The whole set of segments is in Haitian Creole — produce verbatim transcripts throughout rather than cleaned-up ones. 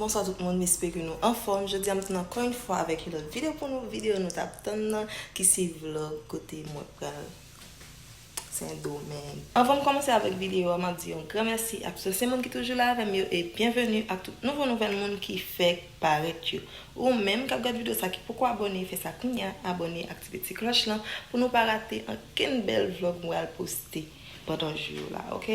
Bonswa tout moun, m espere ke nou anfòm. Jodi a, m tounen ankò yon fwa avèk yon lòt videyo pou nou. Videyo nou t ap tann nan, ki se vlòg kote mwen pral Sendomeng. Anvan m kòmanse avèk videyo a, m ap di yon gran mèsi ak tout se moun ki toujou la avè m yo, e byenveni ak tout nouvo nouvèl moun ki fèk parèt yo. Ou menm k ap gad videyo sa ki poko abòne, fè sa kounye a, abòne, aktive ti klòch lan pou nou pa rate ankenn bèl vlòg mwen al poste pandan jou yo la, oke?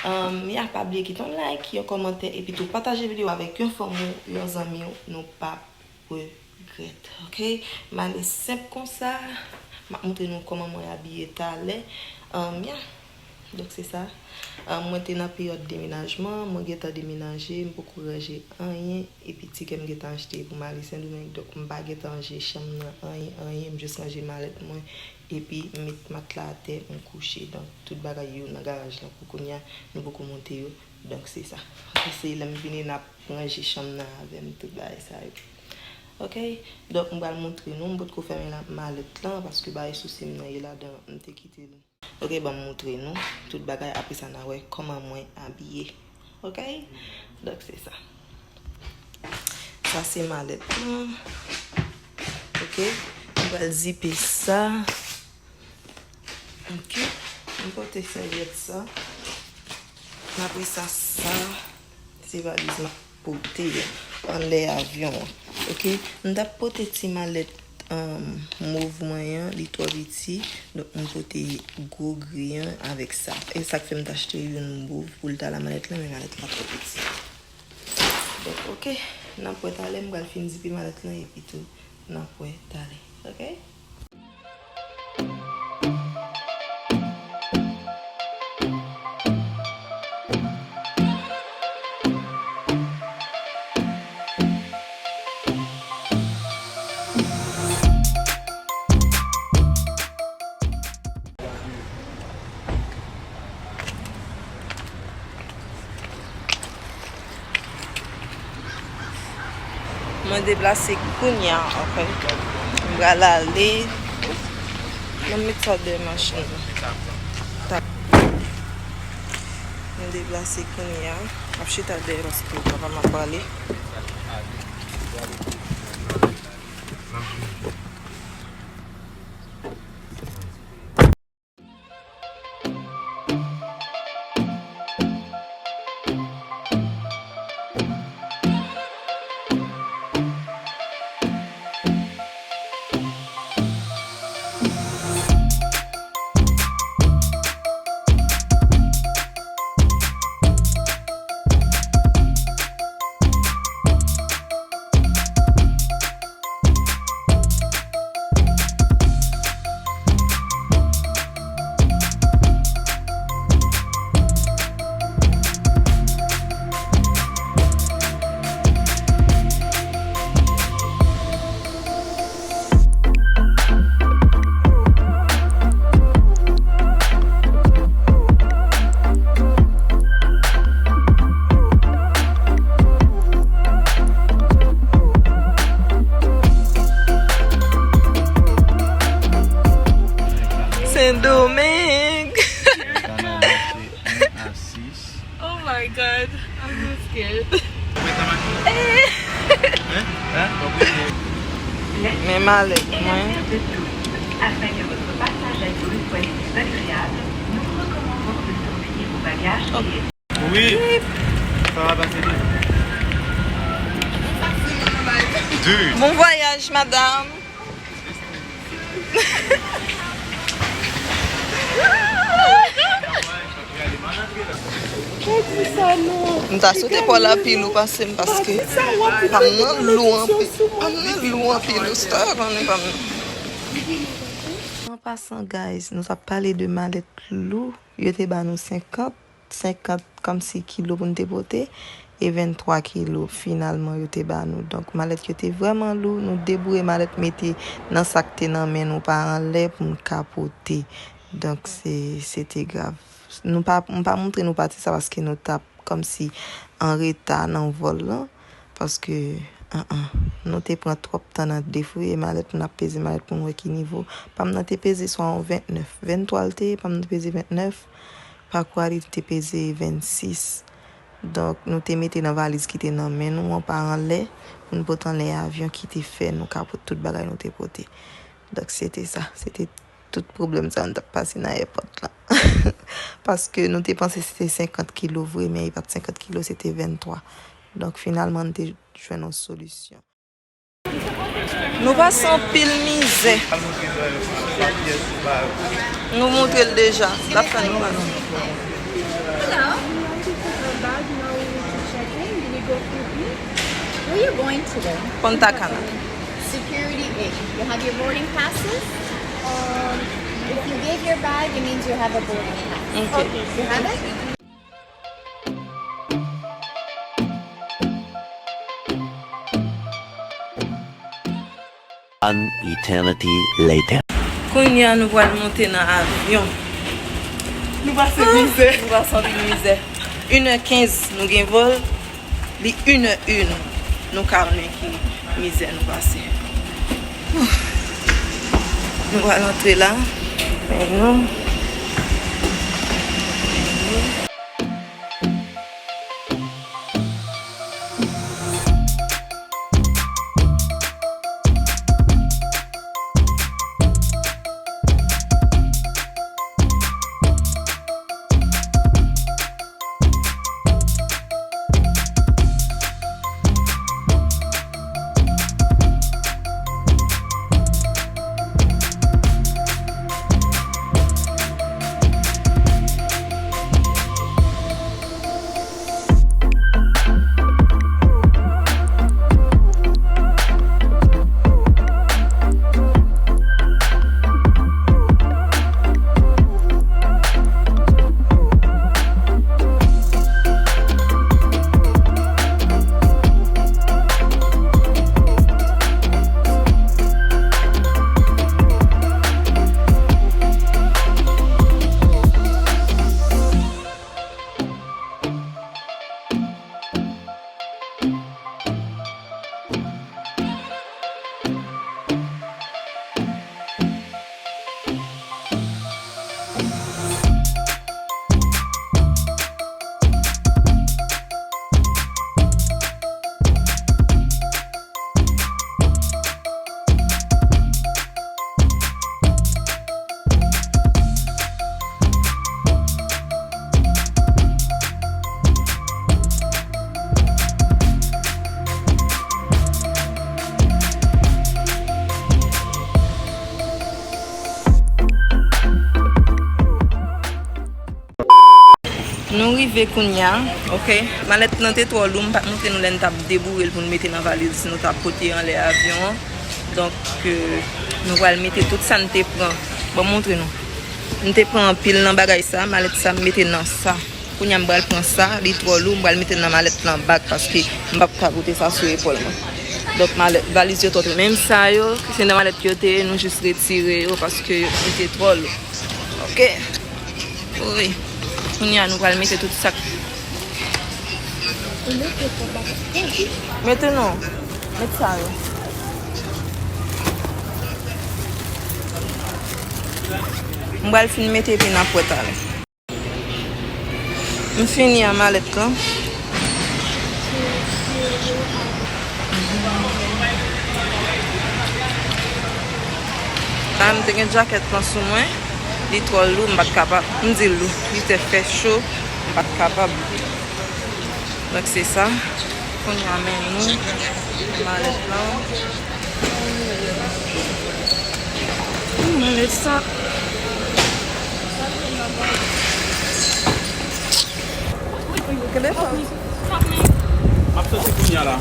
Um, ya, pa bliye kite yon like, yon kòmantè, epi tou pataje videyo avèk yon fanmi w, yon zanmi w, nou p ap regrèt, oke? M ale senp konsa, m ap montre nou kòman mwen abiye talè. Um, ya, donk se sa. Um, mwen te nan peryòd demenajman, mwen gentan demenaje, m poko ranje anyen, epi tikè m gentan achte pou m ale Sendomeng, donk m pa gentan ranje chanm nan, anyen, anyen, m jis ranje malèt mwen, epi m met matla atè, m kouche. Donk, tout bagay yo nan garaj lan pou kounye a, nou poko monte yo. Donk, se sa. Oke, se lè m vini, n ap ranje chanm nan avè m, tout bagay sa yo. Oke? Donk, m pral montre nou, m potko fèmen la, malèt lan, paske bagay sousi m nan ye ladan, m te kite l. Oke, ban m montre nou tout bagay, apre sa, n a wè kòman mwen abiye. Oke? Donk, se sa. Sa se malèt lan. Oke? M pral zipe sa. Oke? M pote sèvyèt sa. Apre sa, sa se valiz m ap pote anlè avyon an. Oke? M t ap pote ti malèt, um, mov mwen an, li twò piti. Donk, m pote gwo gri an avèk sa. E sa k fè m t achte youn mov pou l ta la malèt lan, men malèt lan twò piti. Donk, oke, n ap wè talè, m pral fin zipe malèt lan epi tou, n ap wè talè, oke? Mwen deplase kounye a, oke. M pral ale. Mwen met sa dèyè machin nan. Mwen deplase kounye a. M ap chita dèyè paske papa m ap pale. Sendomeng. Oh my God, I'm so scared. Men malèt mwen. Afin que votre passage à Toulouse soit le plus agréable, nous vous recommandons de surveiller vos bagages et Wi, sa va pase byen. Bon voyage, madame. M ta swete pa w la pi lou pase m paske pa m nan lou anpil. Pa m nan lou anpil, ou sa konnen pa m nan. An pasan, guys, nou t ap pale de malèt lou. Yo te ba nou senkant, senkant kòmsi kilo pou n te pote, e venntwa kilo finalman yo te ba nou. Donk, malèt yo te vrèman lou. Nou debouye malèt, mete nan sa k te nan men nou pa anlè pou n ka pote. Donk, se, se te grav. Nou pa, m pa montre nou pati sa paske nou t ap kòmsi an reta nan vòl lan. Paske, an, an, nou te pran twòp tan nan defouye malèt, n ap peze malèt pou n wè ki nivo. Pa m nan te peze swa yon vennèf. Venntwa l te ye, pa m nan te peze vennèf. Pakou a li te peze vennsis. Donk, nou te mete nan valiz ki te nan men nou an pa anlè, pou n pote anlè avyon ki te fè nou ka pote tout bagay nou te pote. Donk, se te sa. Se te tout pwoblèm sa a nou t ap pase nan èpòt la. Paske nou te panse se te senkant kilo vre, men e pa t senkant kilo, se te venntwa. Donk, finalman, nou te jwenn yon solisyon. Nou pase anpil mizè. Nou montre l deja. L ap fè nou pale. Hello. Where you going today? Punta Cana. Security eight. You have your boarding passes? Um, if you gave your bag, it means you have a boarding pass. Ok. You have it? An eternity later. Kounye a nou pral monte nan avyon. Nou pase mizè. Nou pase anpil mizè. Inè kenz nou gen vòl. Li inè en. Nou ka konnen ki mizè nou pase. Nou pral antre la. Men nou. Nou rive kounye a, ok. Malèt lan te twò lou, m pa t montre nou lè n t ap deboure l pou n mete nan valiz nou t ap pote anlè avyon an. Donk, euh, nou pral mete tout sa n te pran. Ban m montre nou. M te pran anpil nan bagay sa, malèt sa, m mete nan sa. Kounye a m pral pran sa, li twò lou, m pral mete l nan malèt lan bak, paske m p ap ka pote sa sou epòl mwen. Donk, malèt, valiz yo twò twò. Menm sa yo, se nan malèt yo te ye, nou jis retire yo, paske yo te twò lou. Ok. Wi. Kounye a, nou pral mete tout sa k Mete non. Met sa yo. M pral fin mete epi n ap wè talè. M fini a malèt lan. La, m te gen djakèt lan sou mwen. Li twò lou, m pa t kapab. M di l lou. Li te fè cho, m pa t kapab. Donk, se sa. Kounye a, men nou. Malèt lan. Malèt sa. Kenbe fò. M ap soti kounye a la.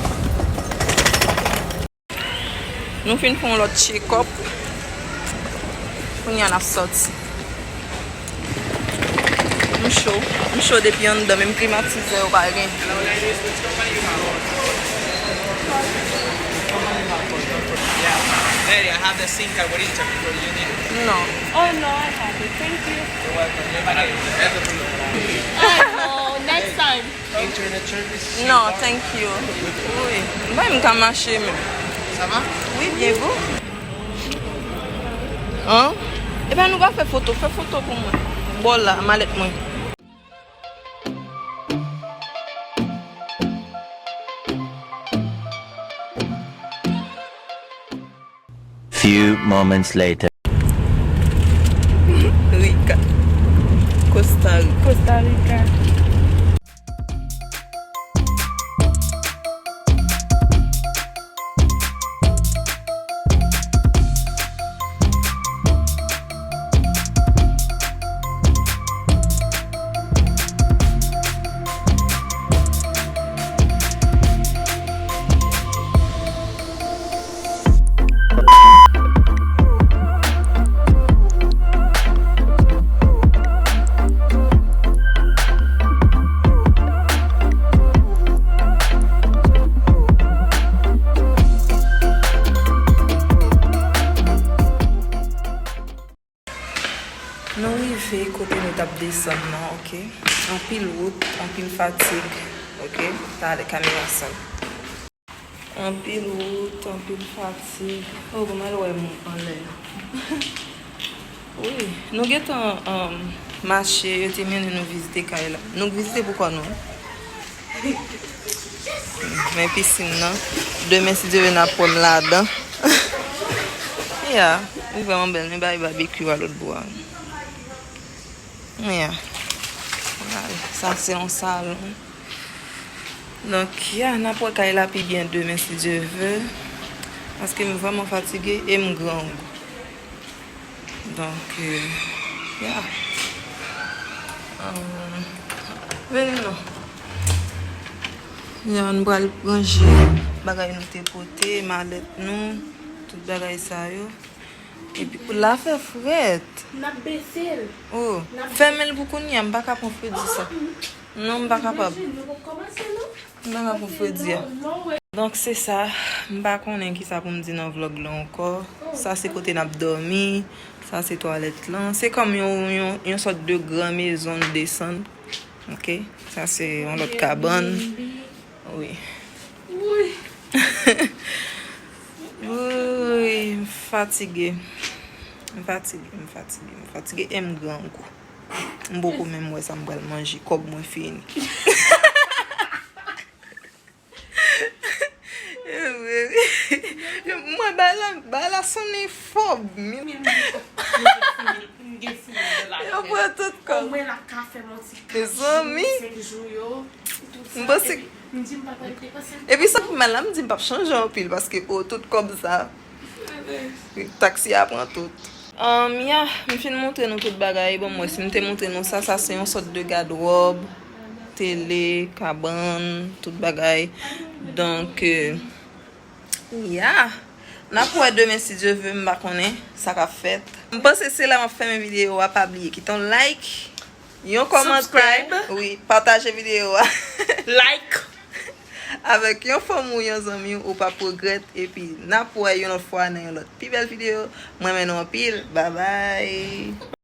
Nou fin fè yon lòt check-up. Kounye a n ap sòti. M cho. M cho depi anndan, menm klimatizè yo pa gen. Lady, I have the SIM card. What do you check for you need? No. Oh, no, I have it. Thank you. You're welcome. Ah, no, next time. Internet service? No, thank you. Wi. M pa menm ka mache menm. Sa va? Wi, byen, vous? An? Epa nou pa fè foto. Fè foto pou mwen. Bò la, malèt mwen. Moments later. Rica. Costa Rica. Costa Rica. Nou rive kote nou t ap desann nan, oke? Anpil wout, anpil fatig, oke? Talè kamera sa. Anpil wout, anpil fatig. Oh, bon, m al wè moun anlè. Wi, nou gentan, um, mache, yo te mennen nou vizite kay la. Nou vizite pou kò nou. Men pisin nan. Demen, si Dye vle, n ap wè m ladan. Ya, li vrèman bèl. Men bay babekyou a lòt bò a. Ya. Sa se yon salon. Donk, ya, n ap wè kay la pi byen demen, si Dye vle. Paske m vrèman fatige e m grangou. Donk, euh, ya. Euh, vini non. Ya, nou pral ranje bagay nou te pote, malèt nou, tout bagay sa yo. Epi pou la fè frèt. N ap bese l. Oh, fèmen l pou kounye a, m pa ka pran fredi sa. Non, m pa kapab. Imajine, nou poko kòmanse, non? M pa ka pran fredi a. Donk, se sa. M pa konnen kisa pou m di nan vlòg la ankò. Sa se kote n ap dòmi. Sa se twalèt lan. Se kòm yon, yon, yon sòt de gran mezon n desann. Oke? Sa se yon lòt kabann. Wi. Wi. Wi, m fatige. M fatige, m fatige, m fatige e m grangou. M poko menm wè sa m pral manje, kòb mwen fini. Mwen, bagay la, bagay la sonnen fò. Yo pran tout kòb. Mezanmi. M panse Epi sa ki mal la, m di m p ap chanje anpil paske, o, tout kòb sa, taksi a pran tout. Anm, ya, m fin montre nou tout bagay. Bon, m wè si m te montre nou sa, sa se yon sòt de gadwòb, tele, kabann, tout bagay. Donk, euh, ya, n ap wè demen si Dye vle, m pa konnen sa k ap fèt. M panse se la m ap fèmen videyo a, pa bliye kite yon like, yon kòmantè, wi, pataje videyo a. Like. Avèk yon fanmi w, yon zanmi w, ou p ap regrèt. Epi n ap wè yon lòt fwa nan yon lòt pi bèl videyo. Mwen renmen nou anpil. Babay.